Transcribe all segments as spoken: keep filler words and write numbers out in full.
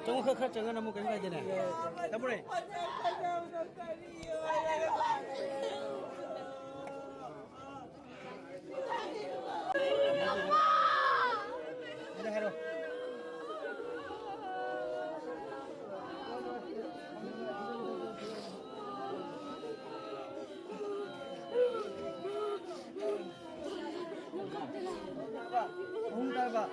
ꯆꯪꯉꯨ, ꯈꯔ, ꯈꯔ ꯆꯪꯉꯒ ꯅꯝꯃꯨ, ꯀꯩꯝ ꯀꯥꯏꯗꯦꯅꯦ꯫ ꯇꯥꯃꯣꯔꯦ꯫ ꯑꯗꯨ ꯍꯥꯏꯔꯣ꯫ ꯑꯍꯨꯝ ꯇꯥꯕ꯫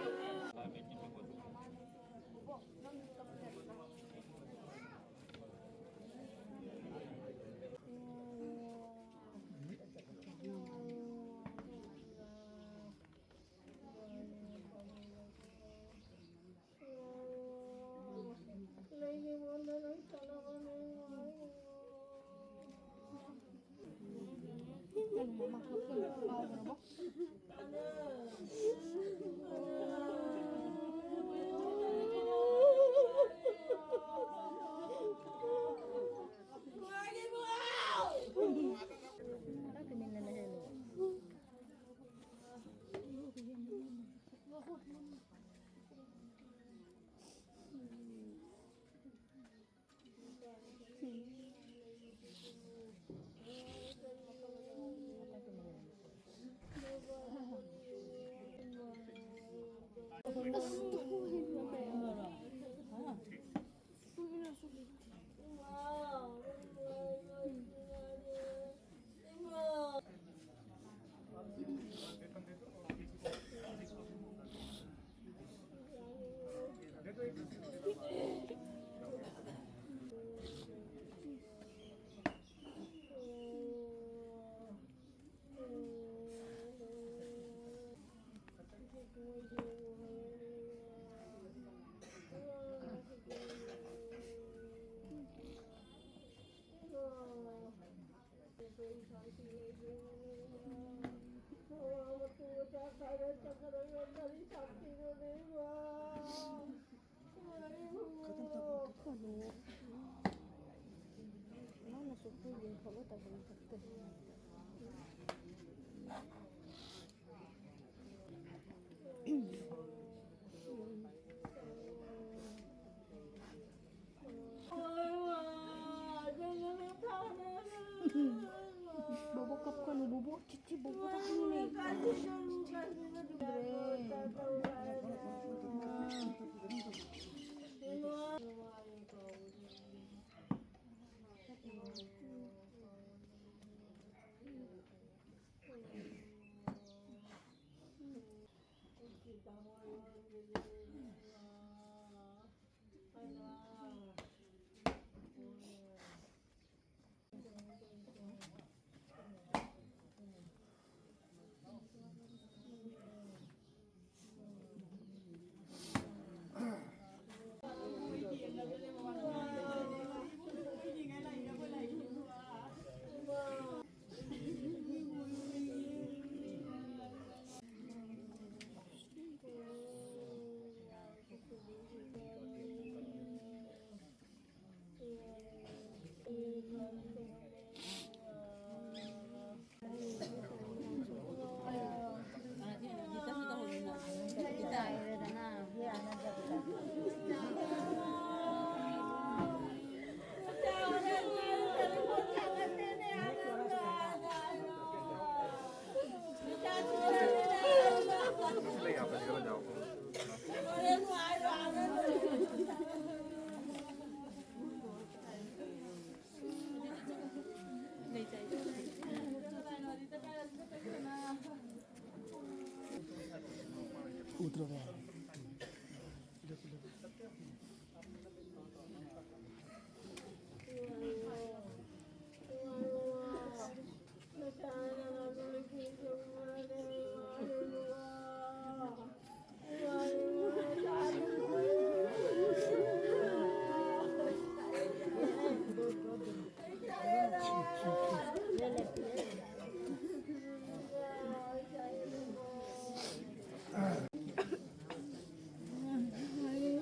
ꯕꯣꯕꯣꯛ ꯀꯞꯀꯅꯨ, ꯕꯣꯕꯣꯛ, ꯆꯤꯆꯤ, ꯕꯣꯕꯣꯛ ꯀꯞꯀꯅꯨꯅꯦ꯫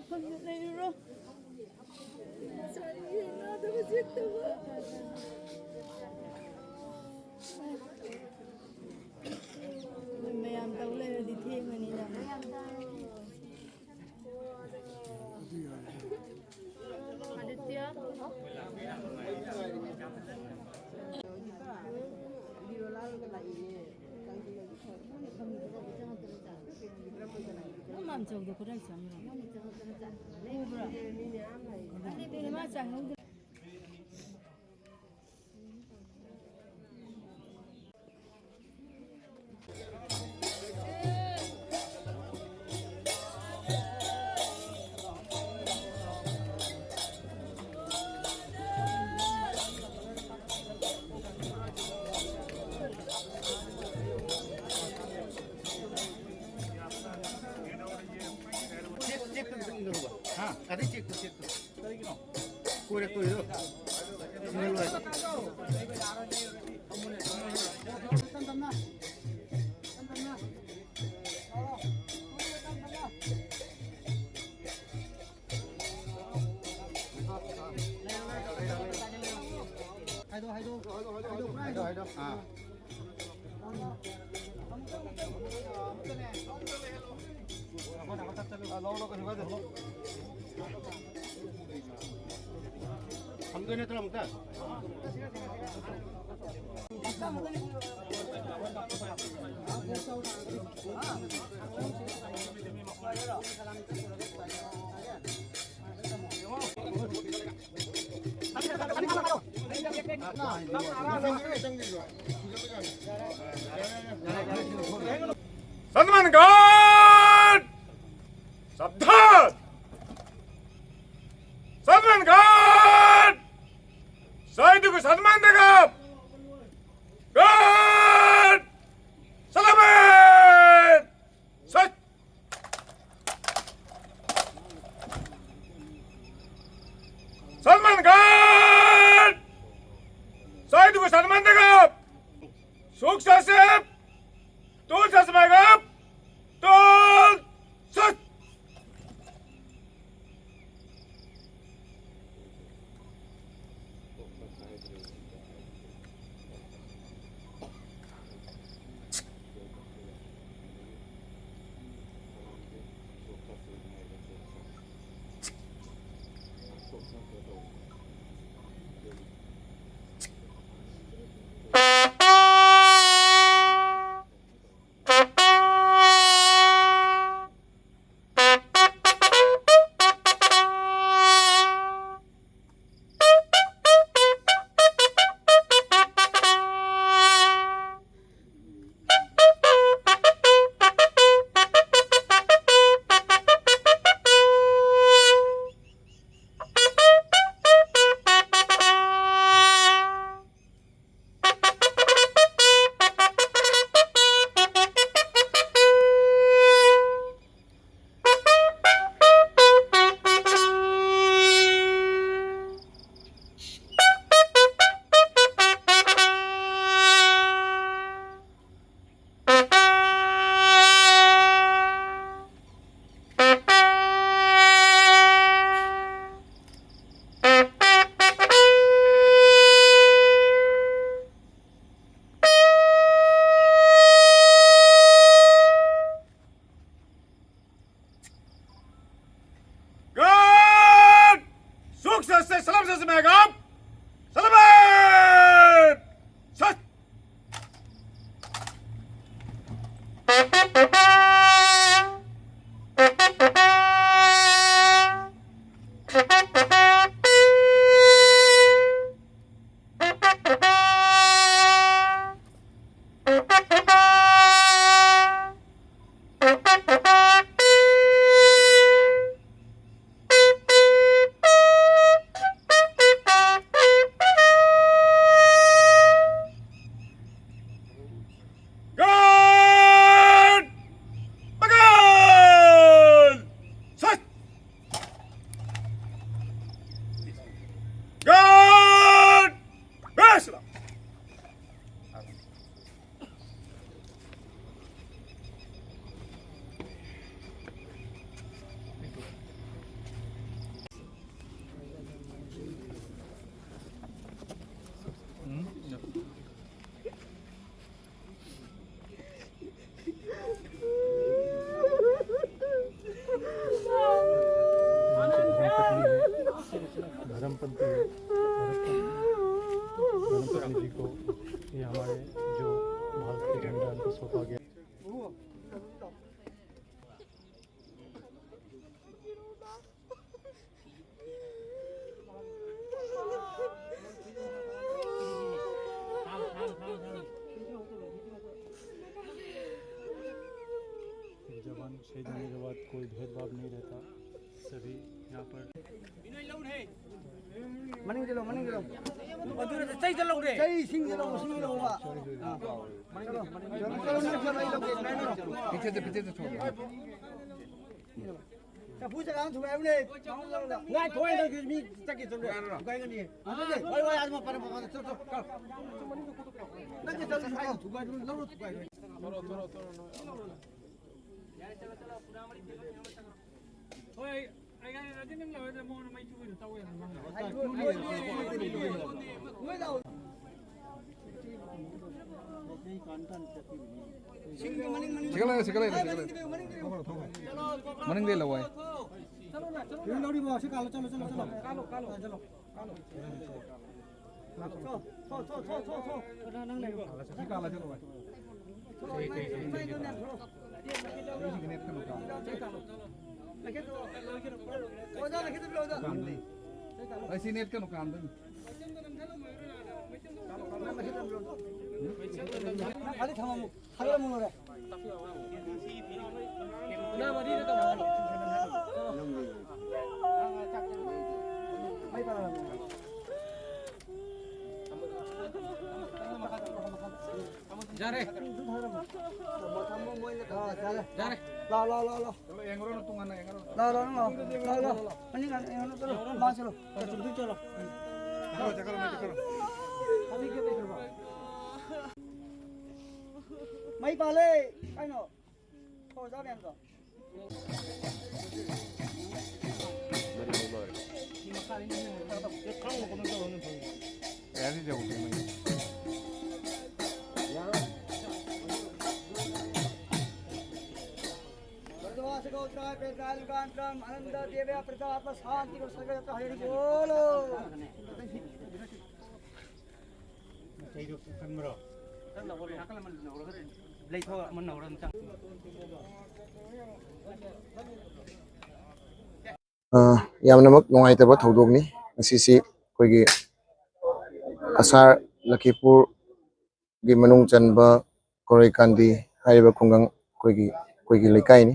ꯐꯝꯅ ꯂꯩꯔꯨꯔꯣ꯫ ꯆꯥꯅꯤꯡꯉꯦ ꯉꯥꯗꯕ ꯆꯦꯛꯇꯕ꯫ ꯆꯧꯗꯣ ꯀꯗꯥꯏ ꯆꯪꯉꯤꯅꯣ? ꯎꯕ꯭ꯔꯥ? ꯑꯗꯨꯗꯤ ꯃꯥ ꯆꯪꯍꯧꯗ꯭ꯔꯦ꯫ ꯆꯦꯛ, ꯆꯦꯛꯇꯨ ꯈꯤꯇꯪ ꯏꯟꯊꯣꯔꯛꯎꯕ꯫ ꯍꯥ? ꯑꯗꯩ ꯆꯦꯛꯇꯨ, ꯆꯦꯛꯇꯨ꯫ ꯀꯔꯤꯒꯤꯅꯣ? ꯀꯣꯏꯔꯦ, ꯀꯣꯏꯔꯦ꯫ ꯁꯤꯡꯒꯜ ꯋꯥꯏ꯫ ꯍꯥꯏꯗꯣ, ꯍꯥꯏꯗꯣ꯫ ꯍꯥꯏꯗꯣ, ꯍꯥꯏꯗꯣ꯫ ꯑꯥ꯫ ꯊꯝꯗꯣꯏ ꯅꯠꯇ꯭ꯔꯣ ꯑꯃꯨꯛꯇ? सलमान खान! सावधान! सलमान खान! शहीद को सम्मान देगा! गार्ड! सलामत! सच! सलमान खान! शहीद को सम्मान देगा! सुख से, तू से, तू सच! ये हमारे जो भारत के झंडा, उनको सौंपा गया। जवान शहीद होने के बाद कोई भेदभाव नहीं रहता, सभी यहाँ पर। ꯃꯅꯤꯡꯗ ꯂꯧ, ꯃꯅꯤꯡꯗ ꯂꯧ꯫ ꯑꯗꯨꯅ ꯆꯩꯗ ꯂꯧꯔꯦ꯫ ꯆꯩ ꯏꯁꯤꯡꯗ ꯂꯧ, ꯏꯁꯤꯡꯗ ꯂꯧꯕ꯫ ꯆꯠꯂꯣ, ꯆꯠꯂꯣ, ꯆꯠꯂꯣ, ꯑꯩ ꯂꯧꯒꯦ, ꯑꯩ ꯂꯧꯒꯦ꯫ ꯄꯤꯊꯦꯠꯇꯦ, ꯄꯤꯊꯦꯠꯇꯦ, ꯊꯣꯛꯑꯣ꯫ ꯆꯐꯨ ꯆꯒꯥꯡ ꯊꯨꯒꯥꯏꯕꯅꯦ꯫ ꯉꯥꯏꯈꯣ, ꯑꯩ ꯂꯧꯒꯦ, ꯃꯤ ꯆꯠꯀꯦ ꯆꯠꯂꯨ꯫ ꯊꯨꯒꯥꯏꯒꯅꯤ꯫ ꯑꯗꯨꯅꯦ, ꯍꯣꯏ, ꯍꯣꯏ, ꯑꯗꯨ ꯃꯄꯥꯟ, ꯃꯄꯥꯟ, ꯆꯠꯂꯣ, ꯆꯠꯂꯣ꯫ ꯅꯪꯒꯤ ꯆꯠꯂꯨ, ꯁ꯭ꯋꯥꯏꯗ ꯊꯨꯒꯥꯏꯔꯨ, ꯂꯧꯔꯣ, ꯊꯨꯒꯥꯏꯔꯨ꯫ ꯍꯣꯏ, ꯑꯩ, ꯑꯩ ꯒꯥꯔꯤ ꯔꯦꯗꯤ ꯅꯪ ꯂꯥꯛꯑꯣꯏꯗ ꯃꯉꯣꯟꯗ ꯃꯩ ꯆꯨꯒꯦꯗ ꯇꯧꯋꯦ ꯍꯥꯏꯕ꯫ ꯁꯤꯒꯠꯂꯛꯑꯦ, ꯁꯤꯒꯠꯂꯛꯑꯦ, ꯁꯤꯒꯠꯂꯛꯑꯦ꯫ ꯃꯅꯤꯡꯗꯩ ꯂꯧ ꯍꯥꯏ꯫ ꯌꯨꯝ ꯂꯧꯔꯤꯕꯣ? ꯁꯤ ꯀꯥꯜꯂꯣ, ꯆꯠꯂꯣ, ꯆꯠꯂꯣ, ꯆꯠꯂꯣ꯫ ꯀꯥꯜꯂꯣ, ꯀꯥꯜꯂꯣ꯫ ꯆꯠꯂꯣ꯫ ꯊꯣꯛ, ꯊꯣꯛ, ꯊꯣꯛ, ꯊꯣꯛ꯫ ꯅꯪ ꯂꯩꯌꯣ꯫ ꯁꯤ ꯀꯥꯜꯂ ꯆꯠꯂꯣ ꯚꯥꯏ꯫ ꯊꯣꯛ, ꯏꯃꯥꯏ, ꯏꯃꯥꯏ, ꯏꯃꯥꯏ, ꯏꯃꯥꯏ, ꯊꯣꯛ꯫ ꯑꯩ ꯁꯤ ꯅꯦꯠ ꯀꯩꯅꯣ ꯀꯥꯟ-, ꯑꯣꯖꯥ, ꯂꯩꯈꯤꯗꯕ ꯑꯣꯖꯥ꯫ ꯀꯥꯟꯗꯣꯏꯅꯤ꯫ ꯑꯩ ꯁꯤ ꯅꯦꯠ ꯀꯩꯅꯣ ꯀꯥꯟꯗꯣꯏꯅꯤ꯫ ꯅꯪ ꯈꯥꯂꯤ ꯊꯝꯃꯝꯃꯨ꯫ ꯊꯥꯗꯔꯝꯃꯨ ꯂꯣꯏꯔꯦ꯫ ꯌꯥꯔꯦ꯫ ꯊꯝꯃꯣ, ꯊꯝꯃꯣ, ꯃꯣꯏꯅ ꯊꯝꯃꯣ, ꯌꯥꯔꯦ꯫ ꯌꯥꯔꯦ꯫ ꯂꯥꯎ, ꯂꯥꯎ, ꯂꯥꯎ, ꯂꯥꯎ꯫ ꯆꯠꯂꯣ, ꯌꯦꯡꯉꯨꯔꯣ, ꯇꯣꯉꯥꯟꯅ ꯌꯦꯡꯉꯨꯔꯣ꯫ ꯂꯥꯎ, ꯂꯥꯎ, ꯂꯥꯎ, ꯂꯥꯎ, ꯂꯥꯎ꯫ ꯃꯅꯤꯡ ꯍꯥꯟꯅ ꯌꯦꯡꯉꯨꯔꯣ, ꯆꯠꯂꯣ꯫ ꯃꯥ ꯆꯠꯂꯣ꯫ ꯆꯠꯂꯣ, ꯆꯠꯂꯣ, ꯆꯠꯂꯣ꯫ ꯆꯠꯂꯣ, ꯆꯠꯂꯣ, ꯆꯠꯂꯣ꯫ ꯃꯩ ꯄꯥꯜꯂꯦ꯫ ꯀꯩꯅꯣ? ꯍꯣ, ꯑꯣꯖꯥ ꯃꯌꯥꯝꯗꯣ꯫ ꯌꯥꯅꯤ, ꯌꯧꯗ꯭ꯔꯤꯉꯩ꯫ ꯕ꯭ꯔꯖꯋꯥꯁ ꯒꯣꯇ꯭ꯔꯥ ꯄ꯭ꯔꯦꯇꯥ ꯂꯨꯀꯥꯟꯇ꯭ꯔꯝ ꯑꯅꯟꯗ ꯗꯦꯕ꯭ꯌꯥ ꯄ꯭ꯔꯖꯥ ꯁꯥꯟꯇꯤ ꯁꯒ ꯍꯔꯤ ꯕꯣꯂꯣ꯫ ꯑ, ꯌꯥꯝꯅꯃꯛ ꯅꯨꯡꯉꯥꯏꯇꯕ ꯊꯧꯗꯣꯛꯅꯤ꯫ ꯉꯁꯤꯁꯤ ꯑꯩꯈꯣꯏꯒꯤ ꯀꯁꯥꯔ ꯂꯈꯤꯄꯨꯔꯒꯤ ꯃꯅꯨꯡ ꯆꯟꯕ ꯀꯣꯔꯩꯀꯥꯟꯗꯤ ꯍꯥꯏꯔꯤꯕ ꯈꯨꯡꯒꯪ, ꯑꯩꯈꯣꯏꯒꯤ, ꯑꯩꯈꯣꯏꯒꯤ ꯂꯩꯀꯥꯏꯅꯤ꯫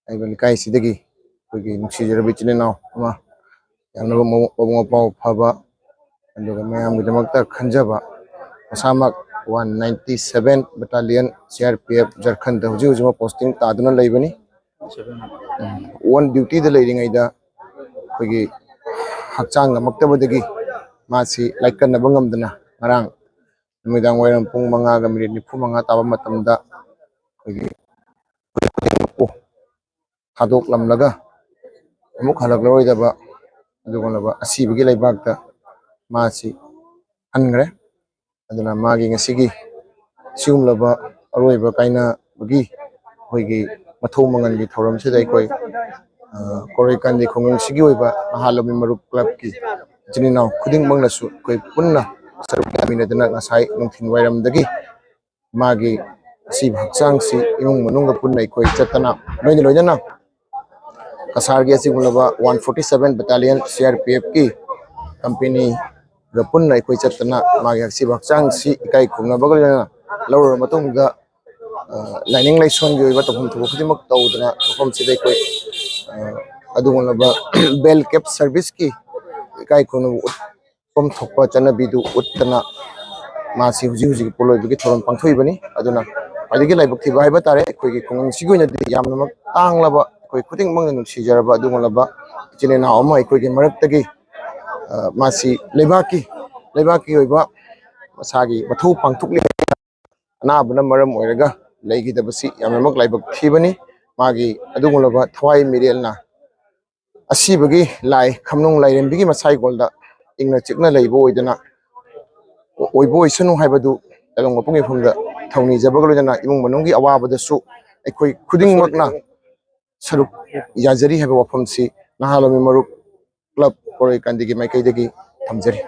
ꯍꯥꯏꯔꯤꯕ ꯂꯩꯀꯥꯏꯁꯤꯗꯒꯤ ꯑꯩꯈꯣꯏꯒꯤ ꯅꯨꯡꯁꯤꯖꯔꯕ ꯏꯆꯤꯟ ꯏꯅꯥꯎ ꯑꯃ, ꯌꯥꯝꯅ ꯃꯕꯨꯡ, ꯃꯕꯨꯡ ꯃꯧꯄ꯭ꯋꯥ ꯐꯕ, ꯑꯗꯨꯒ ꯃꯌꯥꯝꯒꯤꯗꯃꯛꯇ ꯈꯟꯖꯕ, ꯃꯁꯥꯃꯛ one ninety seven Battalion C R P F ꯖꯔꯈꯟꯗ ꯍꯧꯖꯤꯛ ꯍꯧꯖꯤꯛꯃꯛ posting ꯇꯥꯗꯨꯅ ꯂꯩꯕꯅꯤ꯫ On duty ꯗ ꯂꯩꯔꯤꯉꯩꯗ ꯑꯩꯈꯣꯏꯒꯤ ꯍꯛꯆꯥꯡ ꯉꯝꯃꯛꯇꯕꯗꯒꯤ ꯃꯥꯁꯤ ꯂꯥꯏꯀꯠꯅꯕ ꯉꯝꯗꯅ ꯉꯔꯥꯡ ꯅꯨꯃꯤꯗꯥꯡ ꯋꯥꯏꯔꯝ ꯄꯨꯡ ꯃꯉꯥꯒ ꯃꯤꯅꯤꯠ ꯅꯤꯐꯨ ꯃꯉꯥ ꯇꯥꯕ ꯃꯇꯝꯗ ꯑꯩꯈꯣꯏꯒꯤ ꯊꯥꯗꯣꯛꯂꯝꯂꯒ ꯑꯃꯨꯛ ꯍꯜꯂꯛꯂꯔꯣꯏꯗꯕ ꯑꯗꯨꯒꯨꯝꯂꯕ ꯑꯁꯤꯕꯒꯤ ꯂꯩꯕꯥꯛꯇ ꯃꯥꯁꯤ ꯍꯟꯈ꯭ꯔꯦ꯫ ꯑꯗꯨꯅ ꯃꯥꯒꯤ ꯉꯁꯤꯒꯤ ꯁꯤꯒꯨꯝꯂꯕ ꯑꯔꯣꯏꯕ ꯀꯥꯏꯅꯕꯒꯤ ꯑꯩꯈꯣꯏꯒꯤ ꯃꯊꯧ ꯃꯉꯜꯒꯤ ꯊꯧꯔꯝꯁꯤꯗ ꯑꯩꯈꯣꯏ, ꯑ, ꯀꯣꯔꯩꯀꯥꯟꯗꯤ ꯈꯨꯡꯒꯪꯁꯤꯒꯤ ꯑꯣꯏꯕ ꯅꯍꯥ ꯂꯧꯃꯤ ꯃꯔꯨꯞ club ꯀꯤ ꯏꯆꯤꯟ ꯏꯅꯥꯎ ꯈꯨꯗꯤꯡꯃꯛꯅꯁꯨ ꯑꯩꯈꯣꯏ ꯄꯨꯟꯅ ꯁꯔꯨꯛ ꯌꯥꯃꯤꯟꯅꯗꯨꯅ ꯉꯁꯥꯏ ꯅꯨꯡꯊꯤꯜ ꯋꯥꯏꯔꯝꯗꯒꯤ ꯃꯥꯒꯤ ꯑꯁꯤꯕ ꯍꯛꯆꯥꯡꯁꯤ ꯏꯃꯨꯡ ꯃꯅꯨꯡꯒ ꯄꯨꯟꯅ ꯑꯩꯈꯣꯏ ꯆꯠꯇꯅ, ꯂꯣꯏꯅ ꯂꯣꯏꯅꯅ ꯀꯁꯥꯔꯒꯤ ꯑꯁꯤꯒꯨꯝꯂꯕ one forty seven Battalion C R P F ꯀꯤ company ꯒ ꯄꯨꯟꯅ ꯑꯩꯈꯣꯏ ꯆꯠꯇꯅ ꯃꯥꯒꯤ ꯑꯁꯤꯕ ꯍꯛꯆꯥꯡꯁꯤ ꯏꯀꯥꯏ ꯈꯨꯝꯅꯕꯒ ꯂꯣꯏꯅꯅ ꯂꯧꯔꯕ ꯃꯇꯨꯡꯗ, ꯑ, ꯂꯥꯏꯅꯤꯡ ꯂꯥꯏꯁꯣꯟꯒꯤ ꯑꯣꯏꯕ ꯇꯧꯐꯝ ꯊꯣꯛꯄ ꯈꯨꯗꯤꯡꯃꯛ ꯇꯧꯗꯅ ꯃꯐꯝꯁꯤꯗ ꯑꯩꯈꯣꯏ, ꯑ, ꯑꯗꯨꯒꯨꯝꯂꯕ bell cap service ꯀꯤ ꯏꯀꯥꯏ ꯈꯨꯝꯅꯕ ꯎꯠꯐꯝ ꯊꯣꯛꯄ ꯆꯠꯅꯕꯤꯗꯨ ꯎꯠꯇꯅ ꯃꯥꯁꯤ ꯍꯧꯖꯤꯛ ꯍꯧꯖꯤꯛ ꯄꯣꯂꯣꯏꯕꯒꯤ ꯊꯧꯔꯝ ꯄꯥꯡꯊꯣꯛꯏꯕꯅꯤ꯫ ꯑꯗꯨꯅ ꯈ꯭ꯋꯥꯏꯗꯒꯤ ꯂꯥꯏꯕꯛ ꯊꯤꯕ ꯍꯥꯏꯕ ꯇꯥꯔꯦ, ꯑꯩꯈꯣꯏꯒꯤ ꯈꯨꯡꯒꯪꯁꯤꯒꯤ ꯑꯣꯏꯅꯗꯤ ꯌꯥꯝꯅꯃꯛ ꯇꯥꯡꯂꯕ, ꯑꯩꯈꯣꯏ ꯈꯨꯗꯤꯡꯃꯛꯅ ꯅꯨꯡꯁꯤꯖꯔꯕ ꯑꯗꯨꯒꯨꯝꯂꯕ ꯏꯆꯤꯜ ꯏꯅꯥꯎ ꯑꯃ ꯑꯩꯈꯣꯏꯒꯤ ꯃꯔꯛꯇꯒꯤ, ꯑ, ꯃꯥꯁꯤ ꯂꯩꯕꯥꯛꯀꯤ, ꯂꯩꯕꯥꯛꯀꯤ ꯑꯣꯏꯕ ꯃꯁꯥꯒꯤ ꯃꯊꯧ ꯄꯥꯡꯊꯣꯛꯂꯤ ꯑꯅꯥꯕꯅ ꯃꯔꯝ ꯑꯣꯏꯔꯒ ꯂꯩꯈꯤꯗꯕꯁꯤ ꯌꯥꯝꯅꯃꯛ ꯂꯥꯏꯕꯛ ꯊꯤꯕꯅꯤ꯫ ꯃꯥꯒꯤ ꯑꯗꯨꯒꯨꯝꯂꯕ ꯊꯋꯥꯏ ꯃꯤꯔꯦꯜꯅ ꯑꯁꯤꯕꯒꯤ ꯂꯥꯏ ꯈꯝꯅꯨꯡ ꯂꯥꯏꯔꯦꯝꯕꯤꯒꯤ ꯃꯁꯥꯏꯒꯣꯜꯗ ꯏꯪꯅ ꯆꯤꯛꯅ ꯂꯩꯕ ꯑꯣꯏꯗꯅ, ꯑꯣꯏꯕ ꯑꯣꯏꯁꯅꯨ ꯍꯥꯏꯕꯗꯨ ꯇꯥꯏꯕꯪ ꯃꯄꯨꯡ ꯏꯐꯝꯗ ꯊꯧꯅꯤꯖꯕꯒ ꯂꯣꯏꯅꯅ ꯏꯃꯨꯡ ꯃꯅꯨꯡꯒꯤ ꯑꯋꯥꯕꯗꯁꯨ ꯑꯩꯈꯣꯏ ꯈꯨꯗꯤꯡꯃꯛꯅ ꯁꯔꯨꯛ ꯌꯥꯖꯔꯤ ꯍꯥꯏꯕ ꯋꯥꯐꯝꯁꯤ ꯅꯍꯥ ꯂꯧꯃꯤ ꯃꯔꯨꯞ club ꯀꯣꯔꯩꯀꯥꯟꯗꯤꯒꯤ ꯃꯥꯏꯀꯩꯗꯒꯤ ꯊꯝꯖꯔꯤ꯫